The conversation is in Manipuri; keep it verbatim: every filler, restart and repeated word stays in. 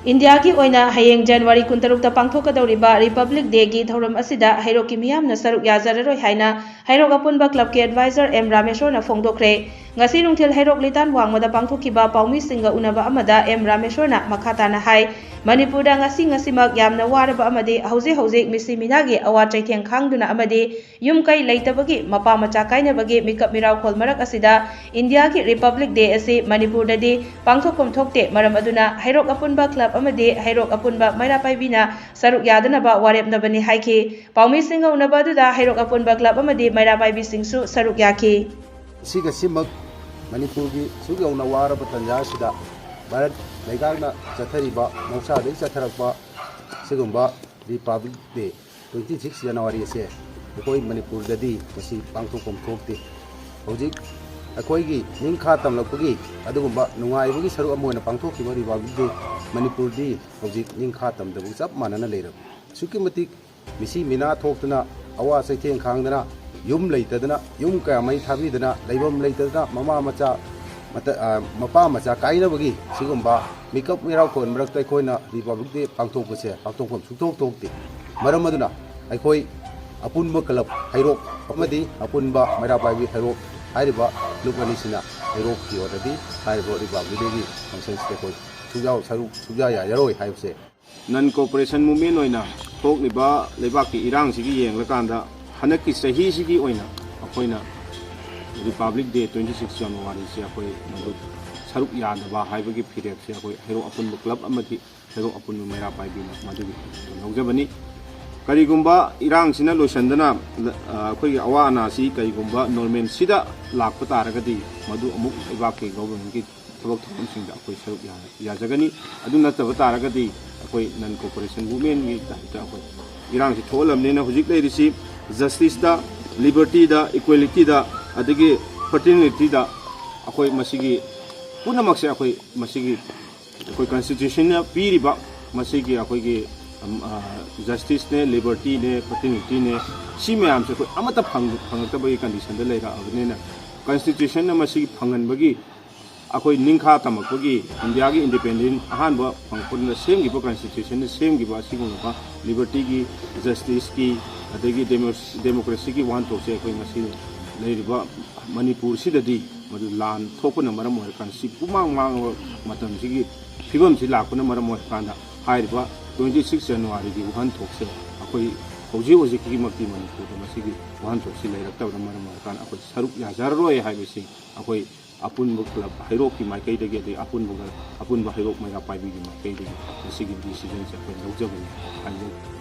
ꯏꯟꯗꯤꯌꯥꯒꯤ ꯑꯣꯏꯅ ꯍꯌꯦꯡ ꯖꯅꯋꯥꯔꯤ ꯀꯨꯟꯇꯔꯨꯛꯇ ꯄꯥꯡꯊꯣꯛꯀꯗꯧꯔꯤꯕ ꯔꯤꯄꯕ꯭ꯂꯤꯛ ꯗꯦꯒꯤ ꯊꯧꯔꯝ ꯑꯁꯤꯗ ꯍꯩꯔꯣꯛꯀꯤ ꯃꯤꯌꯥꯝꯅ ꯁꯔꯨꯛ ꯌꯥꯖꯔꯔꯣꯏ ꯍꯥꯏꯅ ꯍꯩꯔꯣꯛ ꯑꯄꯨꯟꯕ ꯀ꯭ꯂꯕꯀꯤ ꯑꯦꯗꯚꯥꯏꯖꯔ ꯑꯦꯝ ꯔꯥꯃꯦꯁꯣꯔꯅ ꯐꯣꯡꯗꯣꯛꯈ꯭ꯔꯦ꯫ ꯉꯁꯤ ꯅꯨꯡꯊꯤꯜ ꯍꯩꯔꯣꯛ ꯂꯤꯇꯥꯟ ꯋꯥꯡꯃꯗ ꯄꯥꯡꯊꯣꯛꯈꯤꯕ ꯄꯥꯎꯃꯤꯁꯤꯡꯒ ꯎꯅꯕ ꯑꯃꯗ ꯑꯦꯝ ꯔꯥꯃꯦꯁꯣꯔꯅ ꯃꯈꯥ ꯇꯥꯅ ꯍꯥꯏ, ꯃꯅꯤꯄꯨꯔꯗ ꯉꯁꯤ ꯉꯁꯤꯃꯛ ꯌꯥꯝꯅ ꯋꯥꯔꯕ ꯑꯃꯗꯤ ꯍꯧꯖꯤꯛ ꯍꯧꯖꯤꯛ ꯃꯤꯁꯤ ꯃꯤꯅꯥꯒꯤ ꯑꯋꯥ ꯆꯩꯊꯦꯡ ꯈꯥꯡꯗꯨꯅ ꯑꯃꯗꯤ ꯌꯨꯝ ꯀꯩ ꯂꯩꯇꯕꯒꯤ, ꯃꯄꯥ ꯃꯆꯥ ꯀꯥꯏꯅꯕꯒꯤ ꯃꯤꯀꯞ ꯃꯤꯔꯥꯎꯈꯣꯜ ꯃꯔꯛ ꯑꯁꯤꯗ ꯏꯟꯗꯤꯌꯥꯒꯤ ꯔꯤꯄꯕ꯭ꯂꯤꯛ ꯗꯦ ꯑꯁꯤ ꯃꯅꯤꯄꯨꯔꯗꯗꯤ ꯄꯥꯡꯊꯣꯛꯐꯝ ꯊꯣꯛꯇꯦ꯫ ꯃꯔꯝ ꯑꯗꯨꯅ ꯍꯩꯔꯣꯛ ꯑꯄꯨꯟꯕ ꯀ꯭ꯂꯕ ꯑꯃꯗꯤ ꯍꯩꯔꯣꯛ ꯑꯄꯨꯟꯕ ꯃꯩꯔꯥ ꯄꯥꯏꯕꯤꯅ ꯁꯔꯨꯛ ꯌꯥꯗꯅꯕ ꯋꯥꯔꯦꯞꯅꯕꯅꯤ ꯍꯥꯏꯈꯤ꯫ ꯄꯥꯎꯃꯤꯁꯤꯡꯒ ꯎꯅꯕ ꯑꯗꯨꯗ ꯍꯩꯔꯣꯛ ꯑꯄꯨꯟꯕ ꯀ꯭ꯂꯕ ꯑꯃꯗꯤ ꯃꯩꯔꯥ ꯄꯥꯏꯕꯤꯁꯤꯡꯁꯨ ꯁꯔꯨꯛ ꯌꯥꯈꯤ꯫ ꯉꯁꯤ ꯉꯁꯤꯃꯛ ꯃꯅꯤꯄꯨꯔꯒꯤ ꯁꯨꯛ ꯌꯧꯅ ꯋꯥꯔꯕ ꯇꯥꯟꯖꯥ ꯑꯁꯤꯗ ꯚꯥꯔꯠ ꯂꯩꯉꯥꯛꯅ ꯆꯠꯊꯔꯤꯕ ꯃꯍꯧꯁꯥꯗꯒꯤ ꯆꯠꯊꯔꯛꯄ ꯁꯤꯒꯨꯝꯕ republic day, twenty six January ꯑꯁꯦ ꯑꯩꯈꯣꯏ ꯃꯅꯤꯄꯨꯔꯗꯗꯤ ꯃꯁꯤ ꯄꯥꯡꯊꯣꯛꯐꯝ ꯊꯣꯛꯇꯦ꯫ ꯍꯧꯖꯤꯛ ꯑꯩꯈꯣꯏꯒꯤ ꯅꯤꯡꯈꯥ ꯇꯝꯂꯛꯄꯒꯤ ꯑꯗꯨꯒꯨꯝꯕ ꯅꯨꯡꯉꯥꯏꯕꯒꯤ ꯁꯔꯨꯛ ꯑꯃ ꯑꯣꯏꯅ ꯄꯥꯡꯊꯣꯛꯈꯤꯕ ꯔꯤꯄꯕ꯭ꯂꯤꯛ ꯗꯦ ꯃꯅꯤꯄꯨꯔꯗꯤ ꯍꯧꯖꯤꯛ ꯅꯤꯡꯈꯥ ꯇꯝꯗꯕꯒ ꯆꯞ ꯃꯥꯟꯅꯅ ꯂꯩꯔꯕꯅꯤ꯫ ꯑꯁꯨꯛꯀꯤ ꯃꯇꯤꯛ ꯃꯤꯁꯤ ꯃꯤꯅꯥ ꯊꯣꯛꯇꯅ, ꯑꯋꯥ ꯆꯩꯊꯦꯡ ꯈꯥꯡꯗꯅ, ꯌꯨꯝ ꯂꯩꯇꯗꯅ, ꯌꯨꯝ ꯀꯌꯥ ꯃꯩ ꯊꯥꯕꯤꯗꯅ, ꯂꯩꯐꯝ ꯂꯩꯇꯗꯅ, ꯃꯃꯥ ꯃꯆꯥ, ꯃꯇ-, ꯑ, ꯃꯄꯥ ꯃꯆꯥ ꯀꯥꯏꯅꯕꯒꯤ ꯁꯤꯒꯨꯝꯕ ꯃꯤꯀꯞ ꯃꯤꯔꯥꯎꯈꯣꯜ ꯃꯔꯛꯇ ꯑꯩꯈꯣꯏꯅ ꯔꯤꯄꯕ꯭ꯂꯤꯛ ꯗꯦ ꯄꯥꯡꯊꯣꯛꯄꯁꯦ ꯄꯥꯡꯊꯣꯛꯐꯝ ꯁꯨꯡꯊꯣꯛ ꯊꯣꯛꯇꯦ꯫ ꯃꯔꯝ ꯑꯗꯨꯅ ꯑꯩꯈꯣꯏ ꯑꯄꯨꯟꯕ ꯀ꯭ꯂꯕ ꯍꯩꯔꯣꯛ ꯑꯃꯗꯤ ꯑꯄꯨꯟꯕ ꯃꯩꯔꯥ ꯄꯥꯏꯕꯤ ꯍꯩꯔꯣꯛ ꯍꯥꯏꯔꯤꯕ ꯂꯨꯞ ꯑꯅꯤꯁꯤꯅ ꯍꯩꯔꯣꯛꯀꯤ ꯑꯣꯏꯅꯗꯤ ꯍꯥꯏꯔꯤꯕ ꯔꯤꯄꯕ꯭ꯂꯤꯛ ꯗꯦꯒꯤ ꯐꯪꯁꯟꯁꯤꯗ ꯑꯩꯈꯣꯏ ꯁꯨꯛꯌꯥꯎ-, ꯁꯔꯨꯛ ꯁꯨꯛꯌꯥ ꯌꯥꯔꯣꯏ ꯍꯥꯏꯕꯁꯦ꯫ ꯅꯟ ꯀꯣꯑꯣꯄꯔꯦꯁꯟ ꯃꯨꯚꯃꯦꯟ ꯑꯣꯏꯅ ꯊꯣꯛꯂꯤꯕ ꯂꯩꯕꯥꯛꯀꯤ ꯏꯔꯥꯡꯁꯤꯒꯤ ꯌꯦꯡꯂꯀꯥꯟꯗ ꯍꯟꯗꯛꯀꯤ ꯆꯍꯤꯁꯤꯒꯤ ꯑꯣꯏꯅ ꯑꯩꯈꯣꯏꯅ ꯔꯤꯄꯕ꯭ꯂꯤꯛ ꯗꯦ ꯇ꯭ꯋꯦꯟꯇꯤ ꯁꯤꯛꯁ ꯖꯅꯋꯥꯔꯤꯁꯦ ꯑꯩꯈꯣꯏ ꯃꯗꯨ ꯁꯔꯨꯛ ꯌꯥꯗꯕ ꯍꯥꯏꯕꯒꯤ ꯐꯤꯔꯦꯞꯁꯦ ꯑꯩꯈꯣꯏ ꯍꯩꯔꯣꯛ ꯑꯄꯨꯟꯕ ꯀ꯭ꯂꯕ ꯑꯃꯗꯤ ꯍꯩꯔꯣꯛ ꯑꯄꯨꯟꯕ ꯃꯩꯔꯥ ꯄꯥꯏꯕꯤꯅ ꯃꯗꯨꯒꯤ ꯂꯧꯖꯕꯅꯤ꯫ ꯀꯔꯤꯒꯨꯝꯕ ꯏꯔꯥꯡꯁꯤꯅ ꯂꯣꯏꯁꯤꯟꯗꯅ, ꯑ, ꯑꯩꯈꯣꯏꯒꯤ ꯑꯋꯥ ꯑꯅꯥꯁꯤ ꯀꯔꯤꯒꯨꯝꯕ ꯅꯣꯔꯃꯦꯜꯁꯤꯗ ꯂꯥꯛꯄ ꯇꯥꯔꯒꯗꯤ ꯃꯗꯨ ꯑꯃꯨꯛ ꯂꯩꯕꯥꯛꯀꯤ ꯒꯣꯕꯔꯃꯦꯟꯒꯤ ꯊꯕꯛ ꯊꯧꯔꯝꯁꯤꯡꯗ ꯑꯩꯈꯣꯏ ꯁꯔꯨꯛ ꯌꯥ-, ꯌꯥꯖꯒꯅꯤ꯫ ꯑꯗꯨ ꯅꯠꯇꯕ ꯇꯥꯔꯒꯗꯤ ꯑꯩꯈꯣꯏ ꯅꯟ ꯀꯣꯑꯣꯄꯔꯦꯁꯟ ꯃꯨꯚꯃꯦꯟꯒꯤ ꯇꯥꯏꯞꯇ ꯑꯩꯈꯣꯏ ꯏꯔꯥꯡꯁꯤ ꯊꯣꯛꯍꯜꯂꯕꯅꯤꯅ ꯍꯧꯖꯤꯛ ꯂꯩꯔꯤꯁꯤ ꯖꯁꯇꯤꯁꯇ, ꯂꯤꯕꯔꯇꯤꯗ, ꯏꯀ꯭ꯋꯦꯂꯤꯇꯤꯗ, ꯑꯗꯒꯤ ꯐ꯭ꯔꯇꯔꯅꯤꯇꯤꯗ ꯑꯩꯈꯣꯏ ꯃꯁꯤꯒꯤ ꯄꯨꯝꯅꯃꯛꯁꯦ ꯑꯩꯈꯣꯏ ꯃꯁꯤꯒꯤ ꯑꯩꯈꯣꯏ ꯀꯟꯁꯇꯤꯇ꯭ꯌꯨꯁꯟꯅ ꯄꯤꯔꯤꯕ ꯃꯁꯤꯒꯤ ꯑꯩꯈꯣꯏꯒꯤ, ꯑꯝ, ꯑ, ꯖꯁꯇꯤꯁꯅꯦ, ꯂꯤꯕꯔꯇꯤꯅꯦ, ꯐ꯭ꯔꯇꯔꯅꯤꯇꯤꯅꯦ, ꯁꯤ ꯃꯌꯥꯝꯁꯦ ꯑꯩꯈꯣꯏ ꯑꯃꯠꯇ ꯐꯪ-, ꯐꯪꯉꯛꯇꯕꯒꯤ ꯀꯟꯗꯤꯁꯟꯗ ꯂꯩꯔꯛꯑꯕꯅꯤꯅ ꯀꯟꯁꯇꯤꯇ꯭ꯌꯨꯁꯟꯅ ꯃꯁꯤꯒꯤ ꯐꯪꯍꯟꯕꯒꯤ ꯑꯩꯈꯣꯏ ꯅꯤꯡꯈꯥ ꯇꯝꯃꯛꯄꯒꯤ, ꯏꯟꯗꯤꯌꯥꯒꯤ ꯏꯟꯗꯤꯄꯦꯟꯗꯦꯟ ꯑꯍꯥꯟꯕ ꯐꯪꯉꯛꯄꯗꯨꯅ ꯁꯦꯝꯈꯤꯕ, ꯀꯟꯁꯇꯤꯇ꯭ꯌꯨꯁꯟꯅ ꯁꯦꯝꯈꯤꯕ ꯑꯁꯤꯒꯨꯝꯂꯕ ꯂꯤꯕꯔꯇꯤꯒꯤ, ꯖꯁꯇꯤꯁꯀꯤ, ꯑꯗꯒꯤ ꯗꯦꯃꯣ-, ꯗꯦꯃꯣꯀ꯭ꯔꯦꯁꯤꯒꯤ ꯋꯥꯍꯟꯊꯣꯛꯁꯦ ꯑꯩꯈꯣꯏ ꯉꯁꯤ ꯂꯩꯔꯤꯕ ꯃꯅꯤꯄꯨꯔꯁꯤꯗꯗꯤ ꯃꯗꯨ ꯂꯥꯟ ꯊꯣꯛꯄꯅ ꯃꯔꯝ ꯑꯣꯏꯔꯀꯥꯟꯗ, ꯁꯤ ꯄꯨꯃꯥꯡ ꯃꯥꯡꯉꯕ ꯃꯇꯝꯁꯤꯒꯤ ꯐꯤꯕꯝꯁꯤ ꯂꯥꯛꯄꯅ ꯃꯔꯝ ꯑꯣꯏꯔꯀꯥꯟꯗ, ꯍꯥꯏꯔꯤꯕ twenty six Januaryꯒꯤ ꯋꯥꯍꯟꯊꯣꯛꯁꯦ ꯑꯩꯈꯣꯏ ꯍꯧꯖꯤꯛ ꯍꯧꯖꯤꯛꯀꯤꯃꯛꯇꯤ ꯃꯅꯤꯄꯨꯔꯗ ꯃꯁꯤꯒꯤ ꯋꯥꯍꯟꯊꯣꯛꯁꯤ ꯂꯩꯔꯛꯇꯕꯅ ꯃꯔꯝ ꯑꯣꯏꯔꯀꯥꯟꯗ ꯑꯩꯈꯣꯏ ꯁꯔꯨꯛ ꯌꯥꯖꯔꯔꯣꯏ ꯍꯥꯏꯕꯁꯤ ꯑꯩꯈꯣꯏ ꯑꯄꯨꯟꯕ ꯀ꯭ꯂꯕ ꯍꯩꯔꯣꯛꯀꯤ ꯃꯥꯏꯀꯩꯗꯒꯤ, ꯑꯗꯩ ꯑꯄꯨꯟꯕ, ꯑꯄꯨꯟꯕ ꯍꯩꯔꯣꯛ ꯃꯩꯔꯥ ꯄꯥꯏꯕꯤꯒꯤ ꯃꯥꯏꯀꯩꯗꯒꯤ ꯃꯁꯤꯒꯤ ꯗꯤꯁꯤꯖꯟꯁꯦ ꯑꯩꯈꯣꯏ ꯂꯧꯖꯕꯅꯤ ꯍꯥꯏꯖꯩ꯫